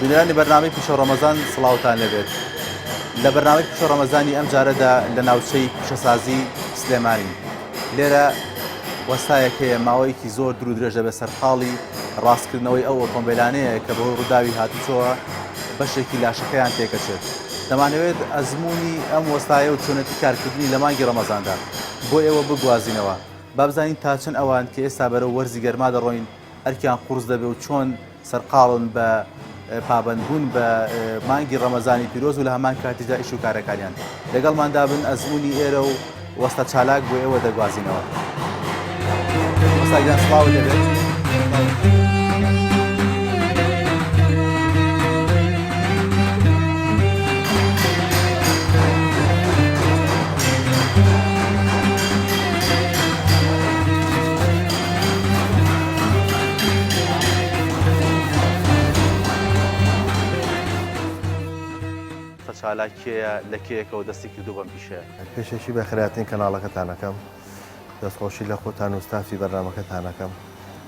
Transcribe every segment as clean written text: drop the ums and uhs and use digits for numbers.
بینەرانی بەرنامەی پیشە ڕەمەزان سڵاوتان لێبێت لە بەرنامەی پیشە ڕەمەزانی ئەم جارەدا لە ناوچەی پیشەسازی سلێمانی لێرە وەستایەک هەیە ماوەیەکی زۆر دوور و درێژ دەبێت سەرقاڵی ڕاستکردنەوەی ئەو ئۆتۆمبیلانەیە کە بەهۆی ڕووداوی هاتوچۆوە بەشێکی لاشەکەیان تێکەچێت دەمانەوێت ئەزمموی ئەم وەستایە و چۆنێتی کارکردنی لە مانگی ڕەمەزاندا بۆ ئێوە بگوازینەوە با بزانین تا چەند ئەوان کە ئێستا بەرەو وەرزی گەرما دەڕۆین ئەرکیان قورس دەبێ و چۆن سەرقاڵن بە پابەندبوون بە مانگی ڕەمەزانی پیرۆز و لە هەمان کاتیشدا ئیش و کارەکانیان. لەگەڵماندا بن ئەزموونی ئێرە و وەستا چالاک بۆ ئێوە دەگوازینەوە. وەستا گیان سڵاوت لێبێت. چالاک کێیە لە کێیەکەوە دەستی کردووە بەم پیشەیە؟ پێشەکی بەخێرهاتنی کەناڵەکەتان ئەکەم دەستخۆشی لە خۆتان و ستافی بەرنامەکەتان ئەکەم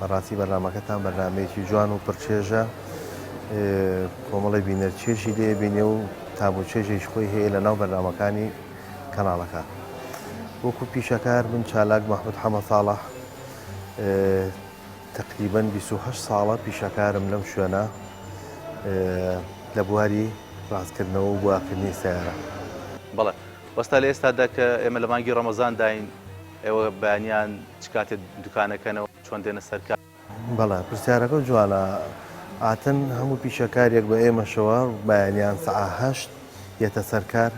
بەڕاستی بەرنامەکەتان بەرنامەیەکی جوان و پڕچێژە کۆمەڵی بینەر چێژی لێ بینێ و تام و چێژێکی خۆی هەیە لە ناو بەرنامەکانی کەناڵەکە وەکو پیشەکار من چالاک مەحمود حەمە ساڵح تەقریبەن 28 ساڵە پیشەکارم لەم شوێنە لە بواری ڕاستکردنەوە و بواکردنی سەیارە. بەڵێ وەستا لە ئێستادا کە ئێمە لە مانگی ڕەمەزانداین ئێوە بەیانیان چ کاتێ دوکانەکەنەوە چۆن دێنە سەر کار؟ بەڵێ پرسیارەکە جوانە ئاتن هەموو پیشەکاریەک بە ئێمەشەوە بەیانیان سەعا هەشت یەتە سەر کار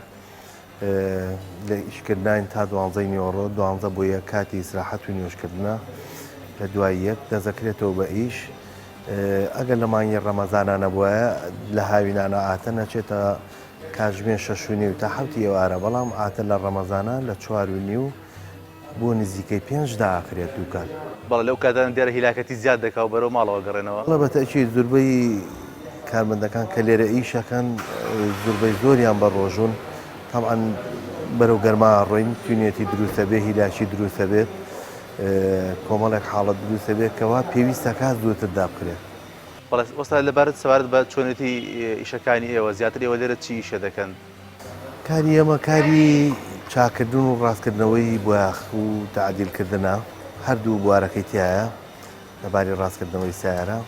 لە ئیشکردناین تا دوانزەی نیوەڕۆ، دوانزە بۆ یەک کاتی ئیسراحەت و نوێژکردنە، لە دوای یەک دەستدەکرێتەوە بە ئیش، ئەگەر لە مانگی ڕەمەزانا نەبوایە لە هاوینانا ئاتە نەچێتە کاتژمێر شەش و نیو تا حەوتی ئێوارە، بەڵام ئاتە لە ڕەمەزانا لە چوار و نیو بۆ نزیکەی پێنج دائەخرێت دوکان. بەڵێ لەو کاتانە دیارە هیلاکەتی زیاد دەکا و بەرەو ماڵەوە گەڕێنەوە. بەڵێ بە تەئکید زوربەی کارمەندەکان کە لێرە ئیش ئەکەن زوربەی زۆریان بە ڕۆژوون تەبعەن بەرەو گەرما ئەڕۆین تینوێتی دروست ئەبێ هیلاکی دروست ئەبێت کۆمەڵێک حاڵەت دروست ئەبێت کەوا پێویست ئەکات زووتر دابخرێت. بەڵێ وەستا لەبارەت سەبارەت بە چۆنێتی ئیشەکانی ئێوە زیاتر ئێوە لێرە چی ئیشە دەکەن؟ کاری ئێمە کاری چاککردن و ڕاستکردنەوەی بۆیاخ و تەعدیلکردنە، هەردوو بوارەکەی تیایە لە باری ڕاستکردنەوەی سەیارە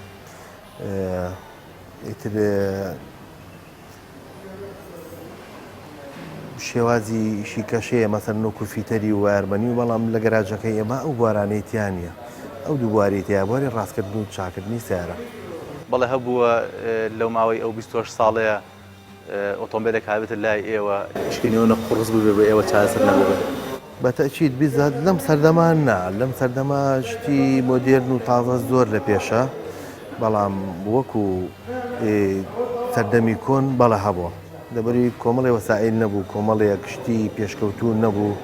ئیتر شێوازی ئیشی کەشەیە مەسەر نۆک و فیتەری و وایەرمەنی و بەڵام لە گەراجەکەی ئێمە ئەو بوارانەی تیا نییە ئەو دوو بواری تیا بواری ڕاستکردن و چاکردنی سەیارە. بەڵێ هەبووە لەو ماوەی ئەو 28 ساڵەیە ئۆتۆمبێلێک هابێتە لای ئێوە شکێنەوە قوڕس ببێ بۆ ئێوە چارەسەر نەبووبێ؟ بە تەئکید بیزات لەم سەردەمە نا، لەم سەردەمە شتی مۆدێرن و تازە زۆر لە پێشە، بەڵام وەکو سەردەمی کۆن بەڵێ هەبووە. لەبەری کۆمەڵێ وەسائیل نەبوو، کۆمەڵێک شتی پێشکەوتوو نەبوو،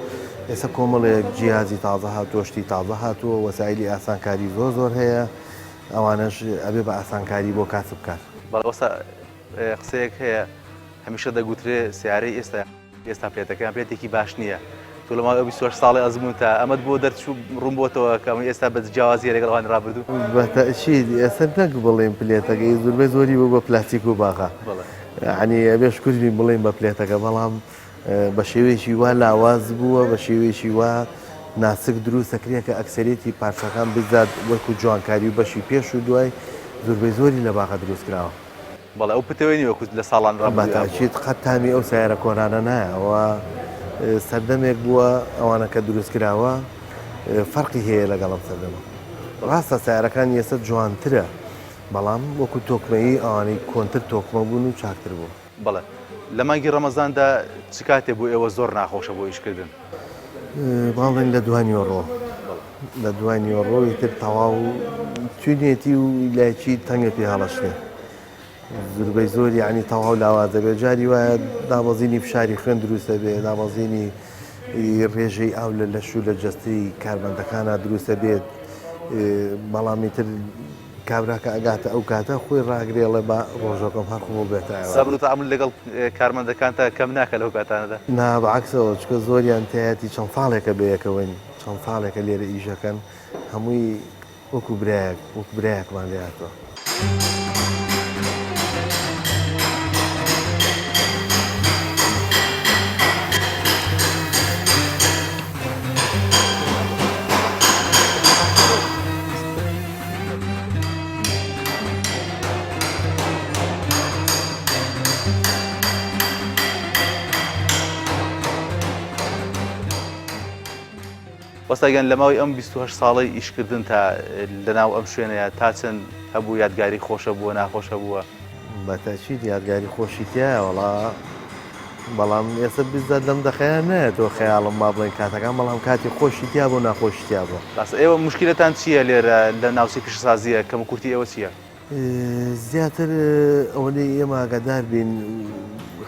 ئێستا کۆمەڵێک جیهازی تازە هاتووە، شتی تازە هاتووە، وەسائیلی ئاسانکاری زۆر زۆر هەیە، ئەوانەش ئەبێ بە ئاسانکاری بۆ کاسبکار. بەڵێ وەستا قسەیەک هەیە هەمیشە دەگوترێ سیارەی ئێستا ئێستا پلێتەکەیان پلێتێکی باش نییە تۆ لە ماوەی ئەو 28 ساڵی ئەزموونتا ئەمەت بۆ دەرچوو ڕوون بۆتەوە کە ئەمە ئێستا بە جیاوازیە لەگەڵ ئەوانی ڕابردوو بە تەئکید ئێستا نەک بڵێین پلێتەکەی زۆربەی زۆری بوو بە پلاستیک و باغە یعنی ئەبێ شکر بین بڵێین بە پلێتەکە بەڵام بە شێوەیەکی وا لاواز بووە بە شێوەیەکی وا ناسک دروست ئەکرێت کە ئەکسەرێتی پارچەکان بزات وەکو جوانکاری و بەشی پێش و دوای زۆربەی زۆری لە باغە دروست کراوە. بەڵێ ئەو پتەوەی نیە وەکو لە ساڵان ڕابردوویا بووە. بەتاکید قەت تامی ئەو سەیارە کۆنانە نایە ئەوە سەردەمێک بووە ئەوانە کە دروست کراوە فەرقی هەیە لەگەڵ ئەم سەردەمە ڕاستە سەیارەکانی ئێستا جوانترە بەڵام وەکو تۆکمەیی ئەوانەی کۆنتر تۆکمە بوون و چاکتر بوون. بەڵێ لە مانگی ڕەمەزاندا چ کاتێ بۆ ئێوە زۆر ناخۆشە بۆ ئیش کردن؟ با بڵێین لە دوای نیوەڕۆ لە دوای نیوەڕۆ ئیتر تەواو تونێتی و لایکی تەنگە پێ هەڵەشنێ زوربەی زۆر یعنی تەواو لاواز دەبێت جاری وایە دابەزینی فشاری خوێن دروست دەبێت دابەزینی ڕێژەی ئاو لە لەش و لە جەستەی کارمەندەکانە دروست دەبێت بەڵام ئیتر کابرا کە ئەگاتە ئەو کاتە خۆی ڕاگرێ ئەڵێ با ڕۆژەکەم هەر قبوڵ بێتە ئێوارە. سەبر و تەحەمول لەگەڵ کارمەندەکانتا کەم ناکا لەو کاتانەدا؟ نا بە عەکسەوە چونکە زۆریان تایەتی چەند ساڵێکە بەیەکەوەین چەند ساڵێکە لێرە ئیش ئەکەن هەمووی وەکو برایەک وەکو برایەکمان لێهاتووە. وەستا گیان لە ماوەی ئەم 28 ساڵەی ئیشکردن تا لەناو ئەم شوێنەیە تا چەند هەبوو یادگاری خۆش هەبووە ناخۆش هەبووە؟ بە تەئکید یادگاری خۆشی تیایە وەڵا بەڵام ئێستا بزات لەم دەقەیە نایەتەوە خەیاڵم با بڵێن کاتەکان بەڵام کاتی خۆشی تیا بوو ناخۆشی تیا بوو. ڕاستە ئێوە موشکیلەتان چییە لێرە لە ناوچەی پیشەسازییە کەموکورتی ئێوە چییە؟ زیاتر ئەوەندەی ئێمە ئاگادار بین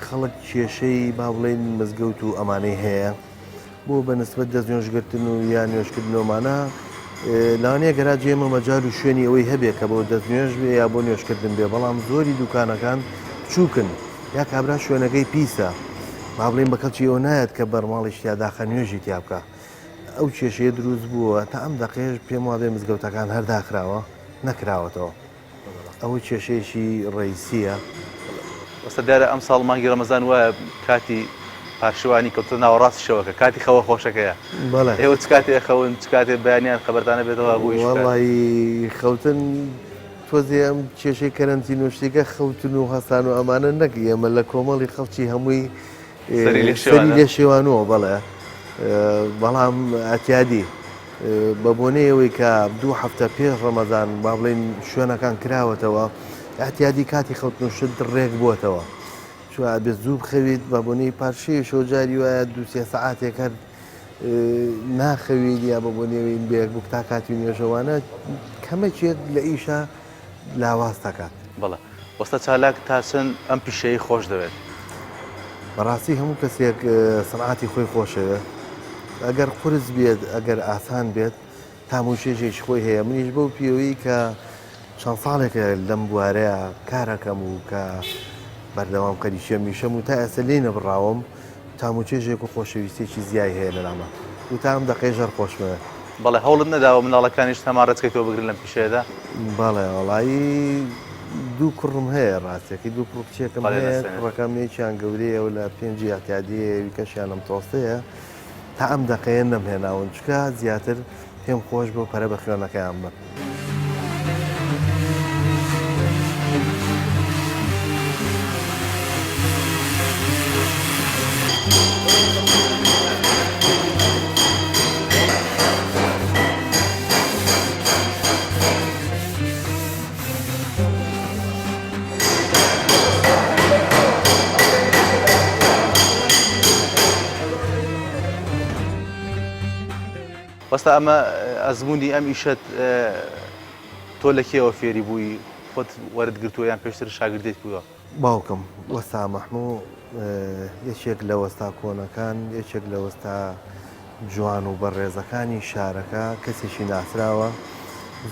خەڵک کێشەی با بڵێین مزگەوت و ئەمانەی هەیە بۆ بە نسبەت دەست نوێژگرتن و یا نوێژکردنەوەمانە لەوانەیە گەراجی ئێمە مەجال و شوێنی ئەوەی هەبێ کە بۆ دەست نوێژ بێ یا بۆ نوێژکردن بێ بەڵام زۆری دوکانەکان بچووکن یا کابرا شوێنەکەی پیسە با بڵێین بە کەڵکی ئەوە نایەت کە بەرماڵیش تیا داخە نوێژی تیا بکە ئەو کێشەیە دروست بووە تا ئەم دەقەیەش پێم وابێ مزگەوتەکان هەر داخراوە نەکراوەتەوە ئەوە کێشەیەکی ڕەیسیە. وەستا دیارە ئەمساڵ مانگی ڕەمەزان وایە کاتی پارشێوانی کەوتۆتە ناوەڕاستی شەوەکە کاتی خەوە خۆشەکەیە بەڵێ. ئێوە چ کاتێ ئەخەون چ کاتێ بەیانیان خەبەرتان ئەبێتەوە بۆ ئیش بکات؟ وەڵایی خەوتن تۆزێ ئەم کێشەی کەرەنتین و شتێکە خەوتن و هەستان و ئەمانە نەک ئێمە لە کۆمەڵی خەڵکی هەمووی سەری لێ سەری شێوانە. لێ شێوانووە بەڵێ بەڵام ئەتیادی بە بۆنەی ئەوەی کە دوو هەفتە پێش ڕەمەزان با بڵێین شوێنەکان کراوەتەوە ئەتیادی کاتی خەوتن و شت ڕێک بووەتەوە چوە ئەبێت زوو بخەویت بە بۆنەی پارشێویشەوە جاری وایە دوو سێ سەعاتێک هەر ناخەویت یا بە بۆنەوەی بێک بوو تا کاتی نوێژەوانە کەمەکێک لە ئیشە لاواز دەکات. بەڵێ وەستا چالاک تا چەند ئەم پیشەیەی خۆش دەوێت؟ بەڕاستی هەموو کەسێک سنعاتی خۆی خۆشەوێت ئەگەر قورس بێت ئەگەر ئاسان بێت تام و چێژێکی خۆی هەیە منیش بەو پێوەی کە چەند ساڵێکە لەم بوارەیە کارەکەم و کە بەردەوام خەریکیەم میشەم و تا ئێستا لێی نەبڕاوم تام و چێژێک و خۆشەویستیەکی زیای هەیە لەلاما و تا ئەم دەقەیش هەر خۆشمەوێت. بەڵێ هەوڵت نەداوە منداڵەکانیشت هەمان ڕێچکەی تۆ بگرن لەم پیشەیەدا؟ بەڵێ وەڵایی دوو کوڕم هەیە ڕاستیەکەی دوو کوڕ و کچێکم بەڵێ هەیە دەستێنێت. کوڕەکەم یەکیان گەورەیە و لە پێنجی ئیعتیادیەیە ئەویکەشیان لە متەوەستەیە تا ئەم دەقەیە نەمهێناون چونکە زیاتر پێم خۆش بوو پەرە بە خوێنەکەیان بەم. وەستا ئەمە ئەزموونی ئەم ئیشەت تۆ لە کێوە فێری بووی خۆت وەرت گرتووە یان پێشتر شاگردێک بووە؟ باوکم وەستا مەحموو یەکێک لە وەستا کۆنەکان یەکێک لە وەستا جوان و بەڕێزەکانی شارەکە کەسێکی ناسراوە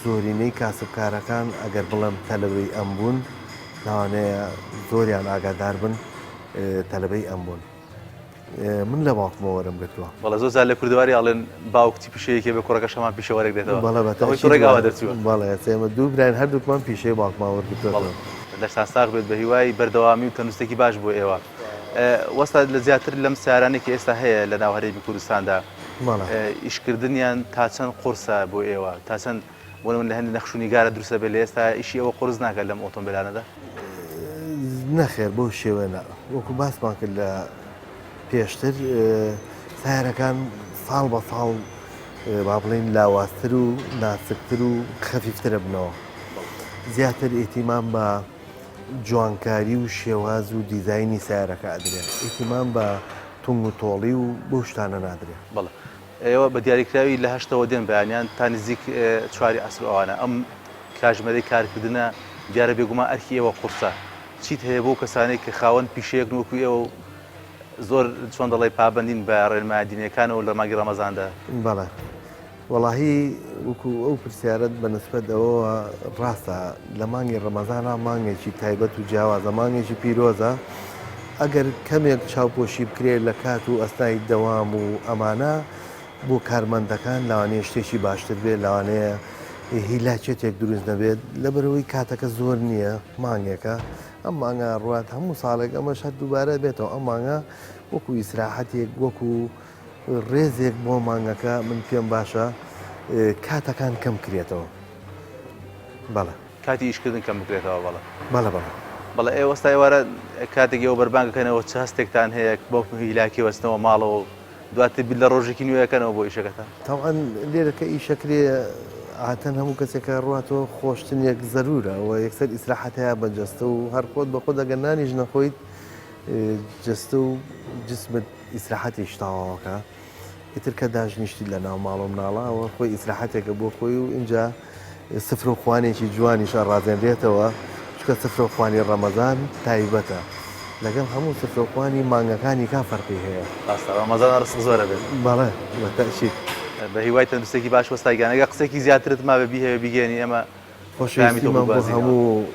زۆرینەی کاسبکارەکان ئەگەر بڵێم تەلەبەی ئەم بوون لەوانەیە زۆریان ئاگادار بن تەلەبەی ئەم بوون. من لە باوکمەوە وەرم گرتووە. بەڵێ زۆر جار لە کوردەواری ئەڵێن باوک چی پیشەیەکی هەبێ کوڕەکەش هەمان پیشە وەرەگرێتەوە. بەڵێ بە ئەوەی تەئکید ڕێک ئاوا وایە. دەرچووە. بەڵێ ئێستا ئێمە دوو براین هەردووکمان پیشەی باوکمان وەرگرتووەتەوە. بەڵێ لەشتان ساغ بێت بە هیوای بەردەوامی و تەندروستیەکی باش بۆ ئێوە. وەستا لە زیاتر لەم سەیارانەی کە ئێستا هەیە لە ناو هەرێمی کوردستاندا بەڵێ. ئیشکردنیان تا چەند قورسە بۆ ئێوە؟ تا چەند بۆ نموونە لە هەندێک نەخش و نیگارە دروست دەبێت لە ئێستا ئیشی ئەوە قورس ناکات لەم ئۆتۆمبێلانەدا؟ نەخێر بەو شێوەیە نا وەکو باسمان کرد لە پێشتر سیارەکان ساڵ بە ساڵ با بڵین لاوازتر و ناسکتر و خەفیفترە بنەوە زیاتر ئیتیمان بە جوانکاری و شێواز و دیزایانی سیارەکە ئەدرێ ئیتیمان بە تونگ و تۆڵی و بەو شتانە نادرێ. بەڵێ ئێوە بە دیاریکراوی لە هەشتەوە دێن بەیانیان تا نزیک چواری عەسر و ئەوانە ئەم کاژمێرەی کارکردنە دیارە بێگومان ئەرکی ئێوە قورسە چیت هەیە بۆ کەسانێک کە خاوەن پیشەیەکن وەکو ئێوە و زۆر چۆن دەڵێی پابەندین بە ڕێنمایە دینیەکانەوە لە مانگی ڕەمەزاندا؟ بەڵێ وەڵاهی وەکو ئەو پرسیارەت بە نسبەت ئەوەوە ڕاستە لە مانگی ڕەمەزانا مانگێکی تایبەت و جیاوازە مانگێکی پیرۆزە ئەگەر کەمێک چاوپۆشی بکرێت لە کات و ئەسنای دەوام و ئەمانە بۆ کارمەندەکان لەوانەیە شتێکی باشتر بێت لەوانەیە هیلاکێتێک دروست نەبێت لەبەرەوەی کاتەکە زۆر نییە مانگێکە ئەم مانگە ڕوات هەموو ساڵێک ئەمەش هەر دووبارە بێتەوە ئەم مانگە وەکو ئیسراحەتێک وەکو ڕێزێک بۆ مانگەکە من پێم باشە کاتەکان کەم کرێتەوە بەڵێ. کاتی ئیشکردن کەم بکرێتەوە بەڵێ. بەڵێ بەڵێ. بەڵێ ئێ وەستا ئێوارە کاتێک ئێوە بەربانگ ئەکەنەوە چ هەستێکتان هەیە بەو هیلاکیەوە ئەچنەوە ماڵەوە و. دواتر بیر لە ڕۆژێکی نوێ ئەکەنەوە بۆ ئیشەکەتان؟ تەبعەن لێرە کە ئیش ئەکرێ عادەتەن هەموو کەسێک کە ڕواتەوە خۆشتنێک زەرورە و یەکسەر ئیسراحەت هەیە بە جەستە و هەر خۆت بە خۆت ئەگەر نانیش نەخۆیت جەستە و جسمت ئیسراحەتیش تەواوەکە ئیتر کە داشنیشتیت لە ناو ماڵ و مناڵا ئەوە خۆی ئیسراحەتێکە بۆ خۆی و ئینجا سفرە و خوانێکی جوانیش ئەڕازێنرێتەوە چونکە سفرە و خوانی ڕەمەزان تایبەتە لەگەڵ هەموو سفرە و خوانی مانگەکانی کا فەرقی هەیە. ڕاستە ڕەمەزان ڕزق زۆرە بێت. بەڵێ بە تەئکید. بە هیوای تەندروستیەکی باش وەستا گیان ئەگەر قسەیەکی زیاترت مابێ بیهەوێ بیگەیەنی ئێمە پەیامی تۆ خۆشەویستیمان بۆ بگوازینەوە. هەموو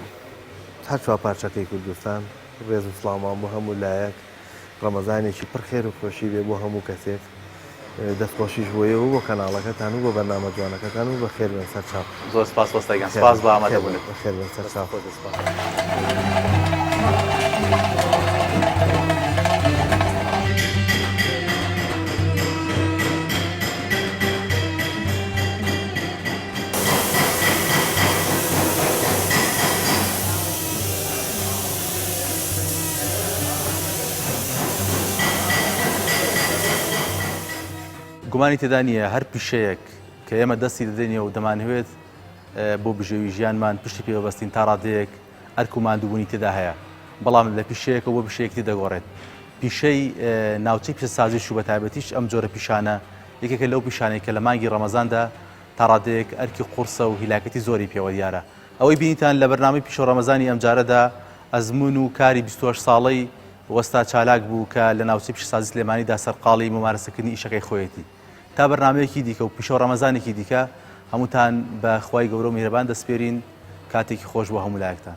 هەر چوار پارچەکەی کوردستان ڕێز و سڵاومان بۆ هەموو لایەک. ڕەمەزانێکی پڕ خێر و خۆشی بێ بۆ هەموو کەسێک دەست خۆشیش بۆ ئێوە و بۆ کەناڵەکەتان و بۆ بەرنامە جوانەکەتان و بەخێر بێن سەرچاو. زۆر سپاس وەستا گیان سپاس بۆ ئامادە بوونت. بەخێر بێن سەرچاو. دەست خۆش بێت سپاس. گومانی تێدا نییە هەر پیشەیەک کە ئێمە دەستی دەدەینێ و دەمانهوێت بۆ بژێوی ژیانمان پشتی پێ ببەستین تا ڕادەیەک ئەرک و ماندووبوونی تێدا هەیە بەڵام لە پیشەیەکەوە بۆ پیشەیەکی تر دەگۆڕێت پیشەی ناوچەی پیشەسازیش و بەتایبەتیش ئەم جۆرە پیشانە یەکێکە لەو پیشانەی کە لە مانگی ڕەمەزاندا تا ڕادەیەک ئەرکی قوڕسە و هیلاکەتی زۆری پێوە دیارە ئەوەی بینیتان لە بەرنامەی پیشەو ڕەمەزانی ئەمجارەدا ئەزموون و کاری 28 ساڵەی وەستا چالاک بوو کە لە ناوچەی پیشەسازی سلێمانیدا سەرقاڵی مومارەسەکردنی ئیشەکەی خۆیەتی. تا بەرنامەیەکی دیکە و پیشەو ڕەمەزانێکی دیکە هەمووتان بە خوای گەورە و میهرەبان دەسپێرین کاتێکی خۆش بۆ هەموو لایەکتان.